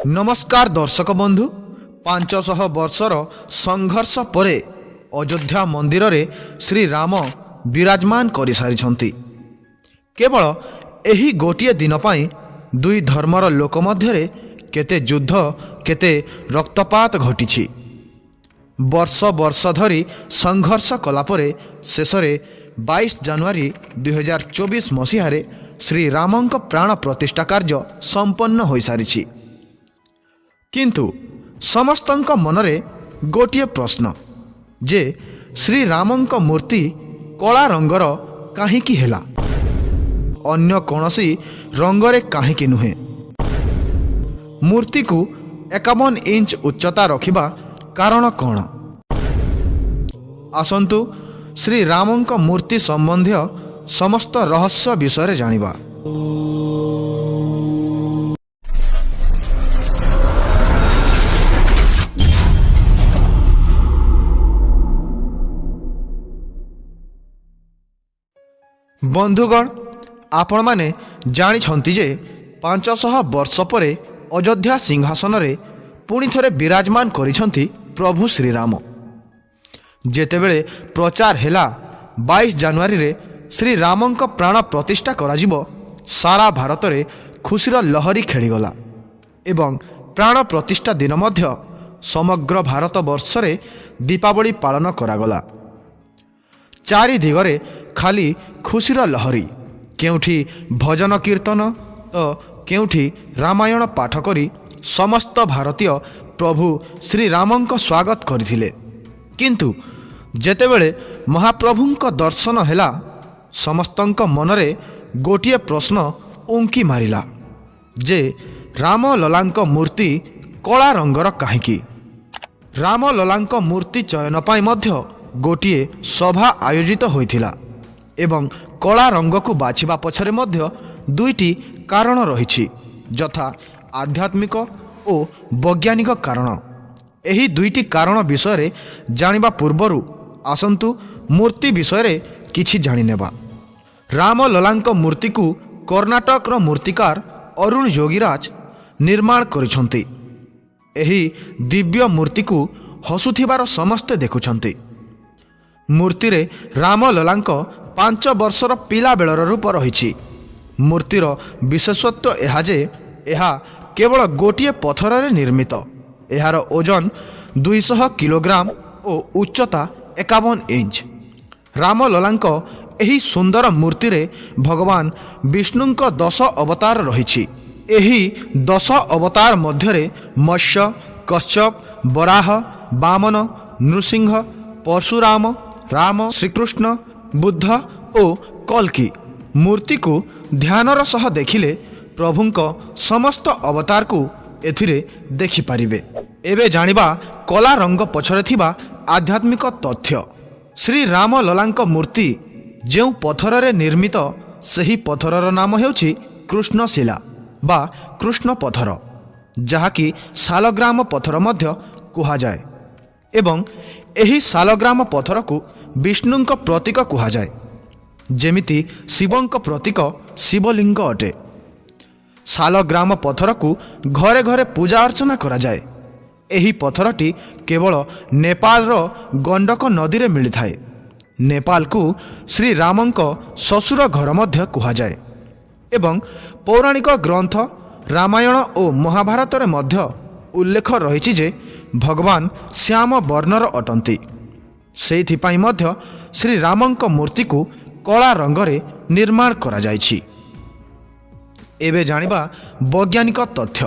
ନମସ୍କାର ଦର୍ଶକ ବନ୍ଧୁ, 500 ବର୍ଷର ସଂଘର୍ଷ ପରେ ଅଯୋଧ୍ୟା ମନ୍ଦିରରେ ଶ୍ରୀରାମ ବିରାଜମାନ କରିସାରିଛନ୍ତି। କେବଳ ଏହି ଗୋଟିଏ ଦିନ ପାଇଁ ଦୁଇ ଧର୍ମର ଲୋକ ମଧ୍ୟରେ କେତେ ଯୁଦ୍ଧ, କେତେ ରକ୍ତପାତ ଘଟିଛି। ବର୍ଷ ବର୍ଷ ଧରି ସଂଘର୍ଷ କଲା ପରେ ଶେଷରେ 22 ଜାନୁଆରୀ 2024 ମସିହାରେ ଶ୍ରୀରାମଙ୍କ ପ୍ରାଣ ପ୍ରତିଷ୍ଠା କାର୍ଯ୍ୟ ସମ୍ପନ୍ନ ହୋଇସାରିଛି। କିନ୍ତୁ ସମସ୍ତଙ୍କ ମନରେ ଗୋଟିଏ ପ୍ରଶ୍ନ ଯେ ଶ୍ରୀରାମଙ୍କ ମୂର୍ତ୍ତି କଳା ରଙ୍ଗର କାହିଁକି ହେଲା, ଅନ୍ୟ କୌଣସି ରଙ୍ଗରେ କାହିଁକି ନୁହେଁ? ମୂର୍ତ୍ତିକୁ 51 ଇଞ୍ଚ ଉଚ୍ଚତା ରଖିବା କାରଣ କ'ଣ? ଆସନ୍ତୁ ଶ୍ରୀରାମଙ୍କ ମୂର୍ତ୍ତି ସମ୍ବନ୍ଧୀୟ ସମସ୍ତ ରହସ୍ୟ ବିଷୟରେ ଜାଣିବା। ବନ୍ଧୁଗଣ, ଆପଣମାନେ ଜାଣିଛନ୍ତି ଯେ 500 ବର୍ଷ ପରେ ଅଯୋଧ୍ୟା ସିଂହାସନରେ ପୁଣି ଥରେ ବିରାଜମାନ କରିଛନ୍ତି ପ୍ରଭୁ ଶ୍ରୀରାମ। ଯେତେବେଳେ ପ୍ରଚାର ହେଲା 22 ଜାନୁଆରୀରେ ଶ୍ରୀରାମଙ୍କ ପ୍ରାଣ ପ୍ରତିଷ୍ଠା କରାଯିବ, ସାରା ଭାରତରେ ଖୁସିର ଲହରୀ ଖେଳିଗଲା ଏବଂ ପ୍ରାଣ ପ୍ରତିଷ୍ଠା ଦିନ ମଧ୍ୟ ସମଗ୍ର ଭାରତ ବର୍ଷରେ ଦୀପାବଳି ପାଳନ କରାଗଲା। ଚାରି ଦିଗରେ ଖାଲି ଖୁସିର ଲହରୀ। କେଉଁଠି ଭଜନ କୀର୍ତ୍ତନ ତ କେଉଁଠି ରାମାୟଣ ପାଠ କରି ସମସ୍ତ ଭାରତୀୟ ପ୍ରଭୁ ଶ୍ରୀରାମଙ୍କ ସ୍ୱାଗତ କରିଥିଲେ। କିନ୍ତୁ ଯେତେବେଳେ ମହାପ୍ରଭୁଙ୍କ ଦର୍ଶନ ହେଲା, ସମସ୍ତଙ୍କ ମନରେ ଗୋଟିଏ ପ୍ରଶ୍ନ ଉଙ୍କି ମାରିଲା ଯେ ରାମଲଲାଙ୍କ ମୂର୍ତ୍ତି କଳା ରଙ୍ଗର କାହିଁକି? ରାମଲଲାଙ୍କ ମୂର୍ତ୍ତି ଚୟନ ପାଇଁ ମଧ୍ୟ ଗୋଟିଏ ସଭା ଆୟୋଜିତ ହୋଇଥିଲା ଏବଂ କଳା ରଙ୍ଗକୁ ବାଛିବା ପଛରେ ମଧ୍ୟ ଦୁଇଟି କାରଣ ରହିଛି, ଯଥା ଆଧ୍ୟାତ୍ମିକ ଓ ବୈଜ୍ଞାନିକ କାରଣ। ଏହି ଦୁଇଟି କାରଣ ବିଷୟରେ ଜାଣିବା ପୂର୍ବରୁ ଆସନ୍ତୁ ମୂର୍ତ୍ତି ବିଷୟରେ କିଛି ଜାଣିନେବା। ରାମଲଲାଙ୍କ ମୂର୍ତ୍ତିକୁ କର୍ଣ୍ଣାଟକର ମୂର୍ତ୍ତିକାର ଅରୁଣ ଯୋଗୀରାଜ ନିର୍ମାଣ କରିଛନ୍ତି। ଏହି ଦିବ୍ୟ ମୂର୍ତ୍ତିକୁ ହସୁଥିବାର ସମସ୍ତେ ଦେଖୁଛନ୍ତି। ମୂର୍ତ୍ତିରେ ରାମଲଲାଙ୍କ 5 ବର୍ଷର ପିଲାବେଳର ରୂପ ରହିଛି। ମୂର୍ତ୍ତିର ବିଶେଷତ୍ୱ ଏହା ଯେ ଏହା କେବଳ ଗୋଟିଏ ପଥରରେ ନିର୍ମିତ। ଏହାର ଓଜନ 200 କିଲୋଗ୍ରାମ ଓ ଉଚ୍ଚତା 51 ଇଞ୍ଚ। ରାମଲଲାଙ୍କ ଏହି ସୁନ୍ଦର ମୂର୍ତ୍ତିରେ ଭଗବାନ ବିଷ୍ଣୁଙ୍କ 10 ଅବତାର ରହିଛି। ଏହି 10 ଅବତାର ମଧ୍ୟରେ ମତ୍ସ୍ୟ, କଶ୍ୟପ, ବରାହ, ବାମନ, ନୃସିଂହ, ପରଶୁରାମ, ରାମ, ଶ୍ରୀକୃଷ୍ଣ, ବୁଦ୍ଧ ଓ କଲ୍କି। ମୂର୍ତ୍ତିକୁ ଧ୍ୟାନର ସହ ଦେଖିଲେ ପ୍ରଭୁଙ୍କ ସମସ୍ତ ଅବତାରକୁ ଏଥିରେ ଦେଖିପାରିବେ। ଏବେ ଜାଣିବା କଳା ରଙ୍ଗ ପଛରେ ଥିବା ଆଧ୍ୟାତ୍ମିକ ତଥ୍ୟ। ଶ୍ରୀ ରାମଲଲାଙ୍କ ମୂର୍ତ୍ତି ଯେଉଁ ପଥରରେ ନିର୍ମିତ, ସେହି ପଥରର ନାମ ହେଉଛି କୃଷ୍ଣଶିଲା ବା କୃଷ୍ଣ ପଥର, ଯାହାକି ଶାଲଗ୍ରାମ ପଥର ମଧ୍ୟ କୁହାଯାଏ ଏବଂ ଏହି ଶାଲଗ୍ରାମ ପଥରକୁ ବିଷ୍ଣୁଙ୍କ ପ୍ରତୀକ କୁହାଯାଏ, ଯେମିତି ଶିବଙ୍କ ପ୍ରତୀକ ଶିବଲିଙ୍ଗ ଅଟେ। ଶାଲଗ୍ରାମ ପଥରକୁ ଘରେ ଘରେ ପୂଜା ଅର୍ଚ୍ଚନା କରାଯାଏ। ଏହି ପଥରଟି କେବଳ ନେପାଳର ଗଣ୍ଡକ ନଦୀରେ ମିଳିଥାଏ। ନେପାଳକୁ ଶ୍ରୀରାମଙ୍କ ଶ୍ୱଶୁର ଘର ମଧ୍ୟ କୁହାଯାଏ ଏବଂ ପୌରାଣିକ ଗ୍ରନ୍ଥ ରାମାୟଣ ଓ ମହାଭାରତରେ ମଧ୍ୟ ଉଲ୍ଲେଖ ରହିଛି ଯେ ଭଗବାନ ଶ୍ୟାମ ବର୍ଣ୍ଣର ଅଟନ୍ତି। ସେଇଥିପାଇଁ ମଧ୍ୟ ଶ୍ରୀରାମଙ୍କ ମୂର୍ତ୍ତିକୁ କଳା ରଙ୍ଗରେ ନିର୍ମାଣ କରାଯାଇଛି। ଏବେ ଜାଣିବା ବୈଜ୍ଞାନିକ ତଥ୍ୟ।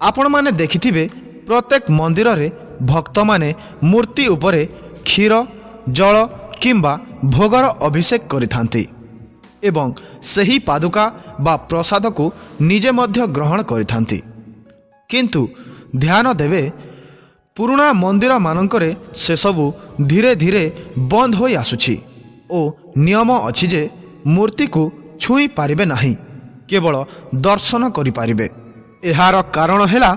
ଆପଣମାନେ ଦେଖିଥିବେ, ପ୍ରତ୍ୟେକ ମନ୍ଦିରରେ ଭକ୍ତମାନେ ମୂର୍ତ୍ତି ଉପରେ କ୍ଷୀର, ଜଳ କିମ୍ବା ଭୋଗର ଅଭିଷେକ କରିଥାନ୍ତି ଏବଂ ସେହି ପାଦୁକା ବା ପ୍ରସାଦକୁ ନିଜେ ମଧ୍ୟ ଗ୍ରହଣ କରିଥାନ୍ତି। କିନ୍ତୁ ଧ୍ୟାନ ଦେବେ, ପୁରୁଣା ମନ୍ଦିରମାନଙ୍କରେ ସେସବୁ ଧୀରେ ଧୀରେ ବନ୍ଦ ହୋଇ ଆସୁଛି ଓ ନିୟମ ଅଛି ଯେ ମୂର୍ତ୍ତିକୁ ଛୁଇଁ ପାରିବେ ନାହିଁ, କେବଳ ଦର୍ଶନ କରିପାରିବେ। ଏହାର କାରଣ ହେଲା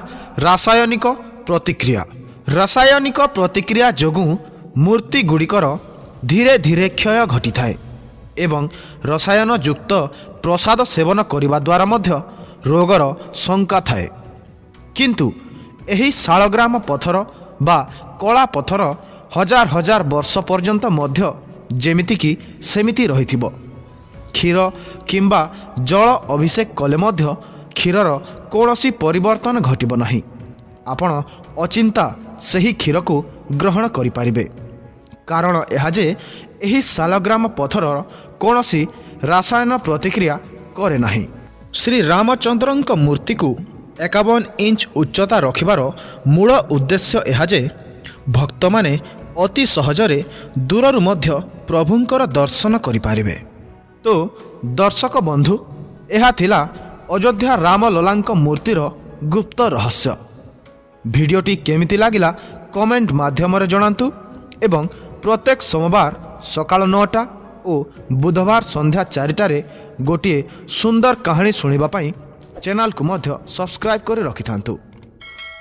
ରାସାୟନିକ ପ୍ରତିକ୍ରିୟା। ରାସାୟନିକ ପ୍ରତିକ୍ରିୟା ଯୋଗୁଁ ମୂର୍ତ୍ତିଗୁଡ଼ିକର ଧୀରେ ଧୀରେ କ୍ଷୟ ଘଟିଥାଏ ଏବଂ ରସାୟନଯୁକ୍ତ ପ୍ରସାଦ ସେବନ କରିବା ଦ୍ୱାରା ମଧ୍ୟ ରୋଗର ଶଙ୍କା ଥାଏ। କିନ୍ତୁ ଏହି ଶାଳଗ୍ରାମ ପଥର ବା କଳା ପଥର ହଜାର ହଜାର ବର୍ଷ ପର୍ଯ୍ୟନ୍ତ ମଧ୍ୟ ଯେମିତିକି ସେମିତି ରହିଥିବ। କ୍ଷୀର କିମ୍ବା ଜଳ ଅଭିଷେକ କଲେ ମଧ୍ୟ କ୍ଷୀରର କୌଣସି ପରିବର୍ତ୍ତନ ଘଟିବ ନାହିଁ। ଆପଣ ଅଚିନ୍ତା ସେହି କ୍ଷୀରକୁ ଗ୍ରହଣ କରିପାରିବେ। କାରଣ ଏହା ଯେ ଏହି ଶାଲଗ୍ରାମ ପଥରର କୌଣସି ରାସାୟନ ପ୍ରତିକ୍ରିୟା କରେ ନାହିଁ। ଶ୍ରୀ ରାମଚନ୍ଦ୍ରଙ୍କ ମୂର୍ତ୍ତିକୁ 51 ଇଞ୍ଚ ଉଚ୍ଚତା ରଖିବାର ମୂଳ ଉଦ୍ଦେଶ୍ୟ ଏହା ଯେ ଭକ୍ତମାନେ ଅତି ସହଜରେ ଦୂରରୁ ମଧ୍ୟ ପ୍ରଭୁଙ୍କର ଦର୍ଶନ କରିପାରିବେ। ତ ଦର୍ଶକ ବନ୍ଧୁ, ଏହା ଥିଲା ଅଯୋଧ୍ୟା ରାମଲଲାଙ୍କ ମୂର୍ତ୍ତିର ଗୁପ୍ତ ରହସ୍ୟ। ଭିଡ଼ିଓଟି କେମିତି ଲାଗିଲା କମେଣ୍ଟ ମାଧ୍ୟମରେ ଜଣାନ୍ତୁ ଏବଂ ପ୍ରତ୍ୟେକ ସୋମବାର ସକାଳ 9ଟା ଓ ବୁଧବାର ସନ୍ଧ୍ୟା 4ଟାରେ ଗୋଟିଏ ସୁନ୍ଦର କାହାଣୀ ଶୁଣିବା ପାଇଁ ଚ୍ୟାନେଲକୁ ମଧ୍ୟ ସବସ୍କ୍ରାଇବ୍ କରି ରଖିଥାନ୍ତୁ।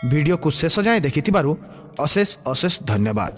ଭିଡ଼ିଓକୁ ଶେଷ ଯାଏଁ ଦେଖିଥିବାରୁ ଅଶେଷ ଅଶେଷ ଧନ୍ୟବାଦ।